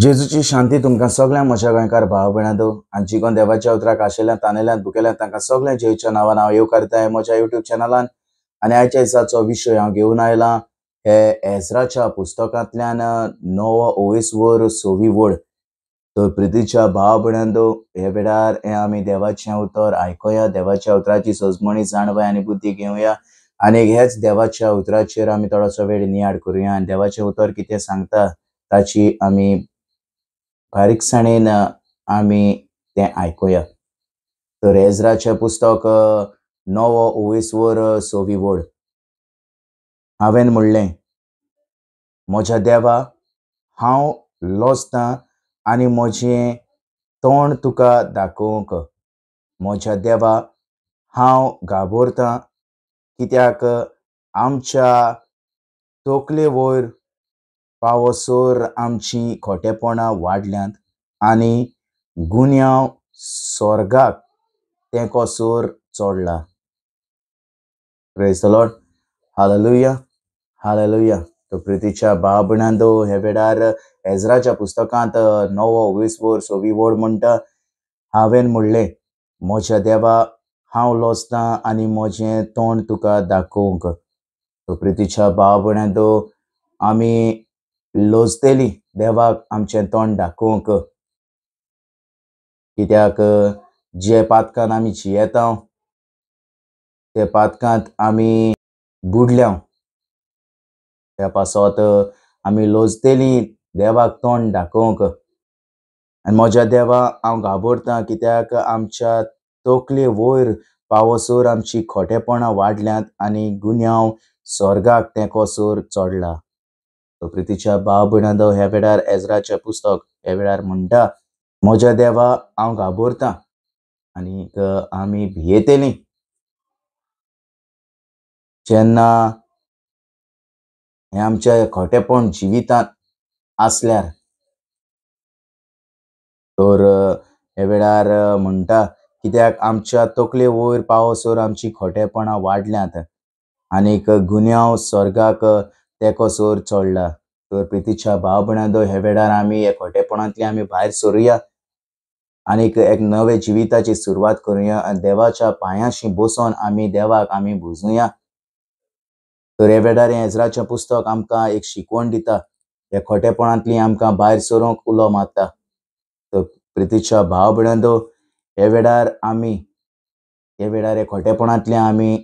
जेजूची शांती तुमकां सगळ्यांक म्हज्या गोंयकार भाव भयणांनो आनी जी कोण देवाच्या उतराक आशिल्ल्यान तानेल्यान भुकेल्यान तांकां सगळ्यांक जेजूच्या नांवान हांव येवकारतां म्हज्या युट्यूब चॅनलान. आनी आयच्या दिसाचो विशय हांव घेवन आयला हे एज्राच्या पुस्तकांतल्यान 9 ओवेसवर 6वी वळ. तर प्रितीच्या भाव भयणांनो, हे वेळार हे आमी देवाचें उतर आयकुया, देवाच्या उतराची सजमणी जाणवाय आनी बुद्धी घेवया आनी हेच देवाच्या उतराचेर आमी थोडोसो वेळ नियाळ करुया आनी देवाचें उतर कितें सांगता ताची आमी बारीकसाणेन आमी तें आयकुया. तर एज्राचें पुस्तक 9 ओवेसवर 6वी वळ. हांवें म्हणलें, म्हज्या देवा, हांव लजतां आनी म्हजें तोंड तुका दाखोवंक. म्हज्या देवा, हांव घाबरतां कित्याक आमच्या तकले वयर पावसर आमची खोटेपणां वाडल्यांत आनी गुन्यांव स्वर्गाक तेंकोसर चडला. Praise the Lord, hallelujah, hallelujah. तर प्रितीच्या भाव भयणांनो, हे वेळार एज्राच्या पुस्तकांत 9 ओवेसवर 6वी वळ म्हणटा, हांवें म्हणलें, म्हज्या देवा, हांव लजतां आनी म्हजें तोंड तुका दाखोवंक. तर प्रितीच्या भाव भयणांनो, आमी लजतली देवाक आमचें तोंड दाखोवंक, कित्याक जे पातकान आमी जियेता ते पातकांत आमी बुडल्या, त्या पासत आमी लजतली देवाक तोंड दाखोवंक. आनी म्हज्या देवा, हांव घाबरतां कित्याक आमच्या तकले वयर पावसर आमची खोटेपणां वाडल्यांत आनी गुन्यांव स्वर्गाक तेंकोसर चडला. प्रितीच्या भाव भयणांनो, ह्या वेळार एज्राचें पुस्तक ह्या वेळार म्हणटा, म्हज्या देवा, हांव घाबरतां आनी आमी भियेतली जेन्ना हें आमच्या खोटेपण जिवितांत आसल्यार. तर ह्या वेळार म्हणटा, कित्याक आमच्या तकले वयर पावसर आमची खोटेपणां वाडल्यांत आनीक गुन्यांव स्वर्गाक तेंकोसर चडला. तर प्रितीच्या भाव भयणांनो, ह्या वेळार आमी ह्या खोटेपणांतली आमी भायर सरुया आनीक एक नवे जिविताची सुरवात करुया आनी देवाच्या पांयांशी बसून आमी देवाक आमी भुजुया. तर ह्या वेळार हें एज्राचें पुस्तक आमकां एक शिकवण दिता, ह्या खोटेपणांतली आमकां भायर सरूंक उलो मारता. तर प्रितीच्या भाव भयणांनो, ह्या वेळार आमी ह्या वेळार ह्या खोटेपणांतली आमी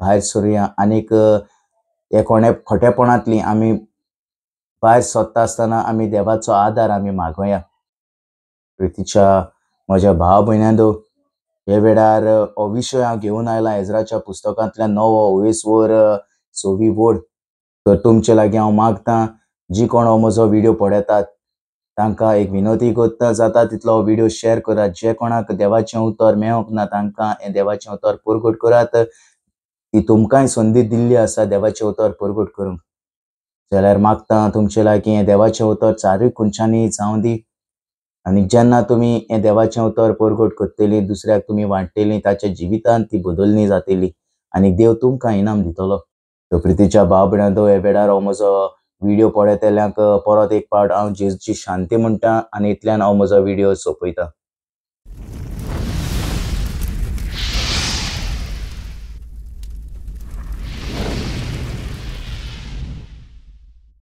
भायर सरुया आनीक ह्या खोटेपणांतली आमी भायर सरता आसतना आमी देवाचो आदार आमी मागोया. प्रितीच्या म्हज्या भाव भयणांनो, ह्या वेळार हो विशय हांव घेवन आयला एज्राच्या पुस्तकांतल्यान 9 ओवेसवर 6वी वळ. तर तुमचे लागीं हांव मागतां, जी कोण हो म्हजो व्हिडियो पळयतात तांकां एक विनवती करता, जाता तितलो व्हिडियो शेअर करात. जे कोणाक देवाचें उतर मेळोंक ना तांकां हें देवाचें उतर परगट करात. ती तुमकांय संदी दिल्ली आसा देवाचें उतर परगट करूंक. जाल्यार मागता तुमचे लागीं हें देवाचें उतर चारूय खुंच्यानी जावं दी आनी जेन्ना तुमी हें देवाचें उतर परगट करतली, दुसऱ्याक तुमी वांट्टली, ताच्या जिवितांत ती बदलणी जातली आनी देव तुमकां इनाम दितलो. तर प्रितीच्या भाव भयणांनो, ह्या वेळार हो म्हजो व्हिडियो पळयतल्यांक परत एक फावट हांव जेजूची शांती म्हणटा आनी इतल्यान हांव म्हजो व्हिडियो सोंपयता.